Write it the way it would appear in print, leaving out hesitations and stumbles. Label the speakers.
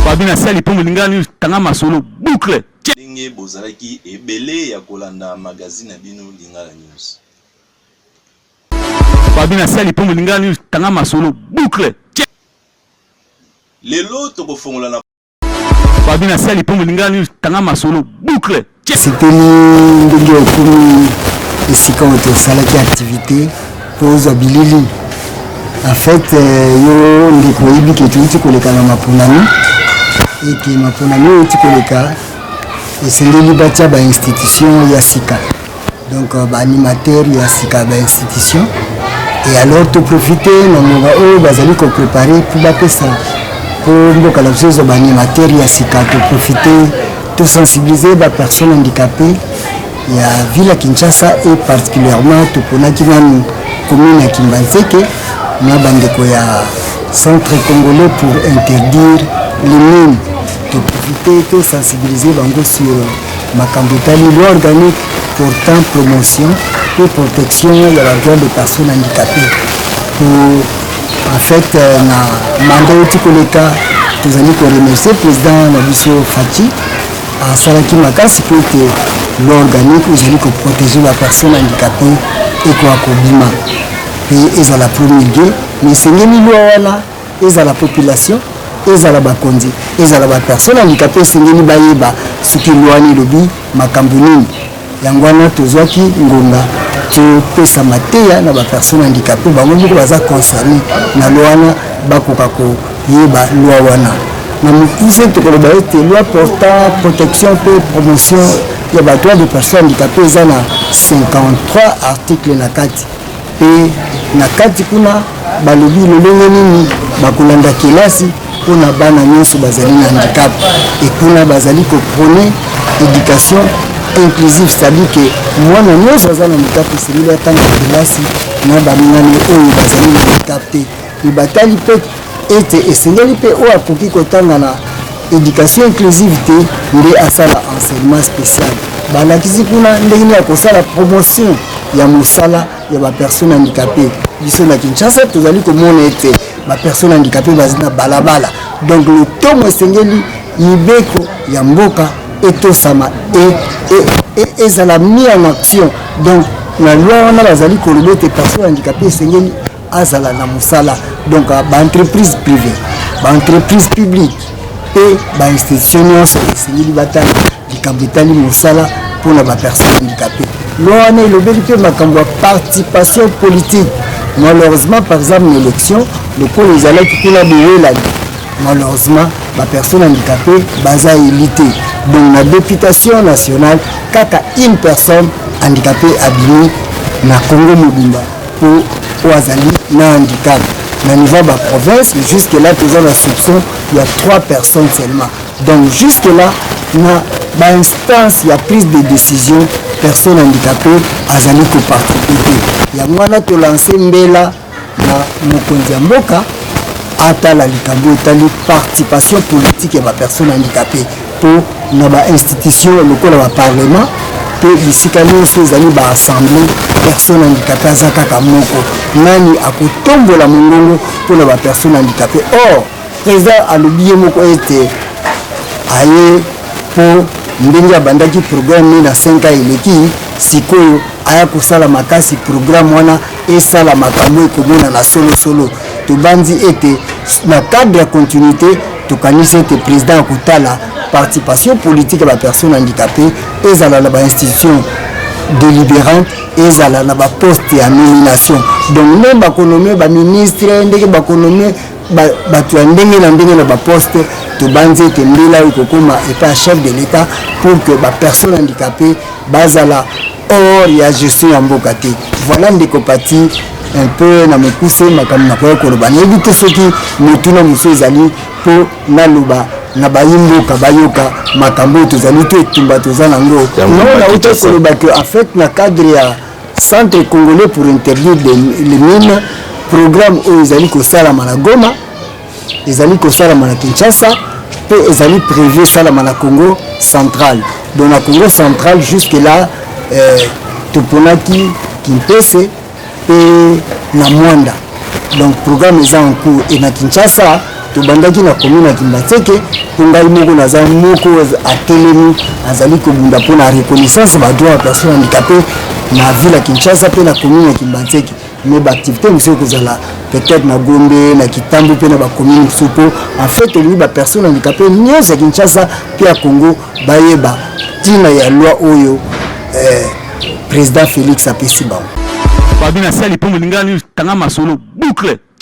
Speaker 1: Fabi na sali mpo molinga news tanga masolo boucle.
Speaker 2: Ndenge bozalaki ebele ya kolanda magazine na bino Lingala News.
Speaker 1: Fabi na sali mpo molinga news tanga masolo boucle.
Speaker 2: Lelo tokofongola na
Speaker 1: Fabi na sali mpo molinga news tanga masolo boucle.
Speaker 3: Sepeli ndenge okomi esika oyo tosalaki activité mpo ozwa bilili. En fait, yo ndeko oyebi ke touti koleka na maponami, eke maponami oyo euti koleka esengeli batia bainstitution ya sika, donc baanimateur ya sika ya bainstitution. Et alors toprofite na ngonga oyo bazali koprépare mpo bapesa mpo mboka na biso ezwa baanimateur ya sika. Toprofite tosensibilize bapersonne handicapée ya ville ya Kinshasa, et particulièrement toponaki nanu commune ya Kimbanseke na bandeko ya Centre congolais pour interdire les mines. Toprofite tosensibilize bango sur makambo etali loi organique portant promotion et protection ya badroit de personnes handicapées. Po en fait, na mandat euti koleka, tozali koremercier président na biso Fatshi, asalaki makasi mpo ete loi organique ezali koprotege bapersonne handicapée ekoka kobima mpe ezala promulgue. Mais esengeli loi wana ezala population, ezala bakonzi, ezala bapersonne handicapée, esengeli bayeba soki loi wana elobi makambo nini. Yango wana tozwaki ngonga topesa mateya na bapersonne handicapée, bango moko baza concerné na loi wana, bakoka koyeba loi wana. Na mokuse, tokoloba ete loi portant protection mpe promotion ya badroit de personnes handicapées eza na 53 article na kati, mpe na kati kuna balobi lolenge nini bakolanda kelasi mpona bana nyonso bazali na handicap. E kuna bazali koprôner éducation inclusive, c'est-à-dire ke mwana nyonso aza na handicap esengeli atanga kelasi na baningani oyo bazali na handicap te. Me batali mpe ete esengeli mpe oyo akoki kotanga na éducation inclusive te nde asala enseignement spécial. Balakisi kuna ndenge nini ya kosala promotion ya mosala ya bapersonne handicapé. Biso na Kinshasa tozali komona ete bapersonne handicapé bazali na balabala, donc lotomo esengeli mibeko ya mboka etosama, ezala mis en action. Donc na loi wana bazali koloba ete personne handicapé esengeli azala na mosala, donc baentreprise privée, baentreprise publique mpe bainstitution nyonso esengeli batala likambo etali mosala mpona bapersonne handicapé. Loi wana elobeli mpe makambo ya participation politique. Malheureusement, par exemple na élection lokola ezalaki kuna bowelani, malheureusement bapersonne handicapé baza élu te. Donc na députation nationale, kaka une personne handicapée abimi na Congo mobimba mpo oyo azali na handicap. Na niveau ya baprovince, jusque là toza na soupçon ya trois personnes seulement. Donc jusque là na bainstance ya prise de décision, personne handicapée azali koparticipe te. Yango wana tolance mbela na mokonzi ya mboka atala likambo etali participation politique ya bapersonne handicapé, mpo na bainstitution lokola baparlement mpe bisika nyonso ezali baassemblée, personne handicapé aza kaka moko. Nani akotombola mongongo mpona bapersonne handicapé? Or président alobi ye moko ete aye mpo ndenge abandaki programme na 5 ans eleki, sikoyo aya kosala makasi programme wana esala makambo ekomonana solosolo. Tobanzi ete na cadre ya continuité, tokanisi ete président akotala participation politique ya bapersonne handicapé, ezala na bainstitution délibérante, ezala na baposte ya nomination. Donc nde bakonome baministre, ndenge bakonome bato ya ndenge na ndenge na baposte, tobanzi ete mbela oyo ekokóma epai ya chef de l'État pour que bapersonne handicapé bazala hors ya gestion ya mboka te. Voilà, ndeko Pati, un peu na mokuse makambo nakoki koloba. Nayebi te soki motuna mosusu ezali mpo naloba na bayi mboka bayoka makambo oyo tozali to etumba toza nango. Non, nauti koloba ke en fait na cadre ya Centre congolais pour interdire les mines, programme oyo ezali kosalama na Goma, ezali kosalama na Kinshasa mpe ezali prévu esalama na Congo central. Donc na Congo central, jusque là toponaki Kimpese mpe na Mwanda. Donc programme eza en cours. E na Kinshasa, Tobandaki na commune ya Kimbanseke, mpo ngai moko naza moko atelemi, azali kobunda mpo na reconnaissance ba droit ya personne handicapé na ville ya Kinshasa mpe na commune ya Kimbanseke. Mais baactivité mosusu ekozala peut-être na Gombe, na Kitambo mpe na bacommune mosusu, mpo en fait tolingi bapersone handicapé nyonso ya Kinshasa mpe ya Congo bayeba ntina ya loi oyo président Félix apesi bango.
Speaker 1: Babi na sali mpo molingani tanga masolo boucle.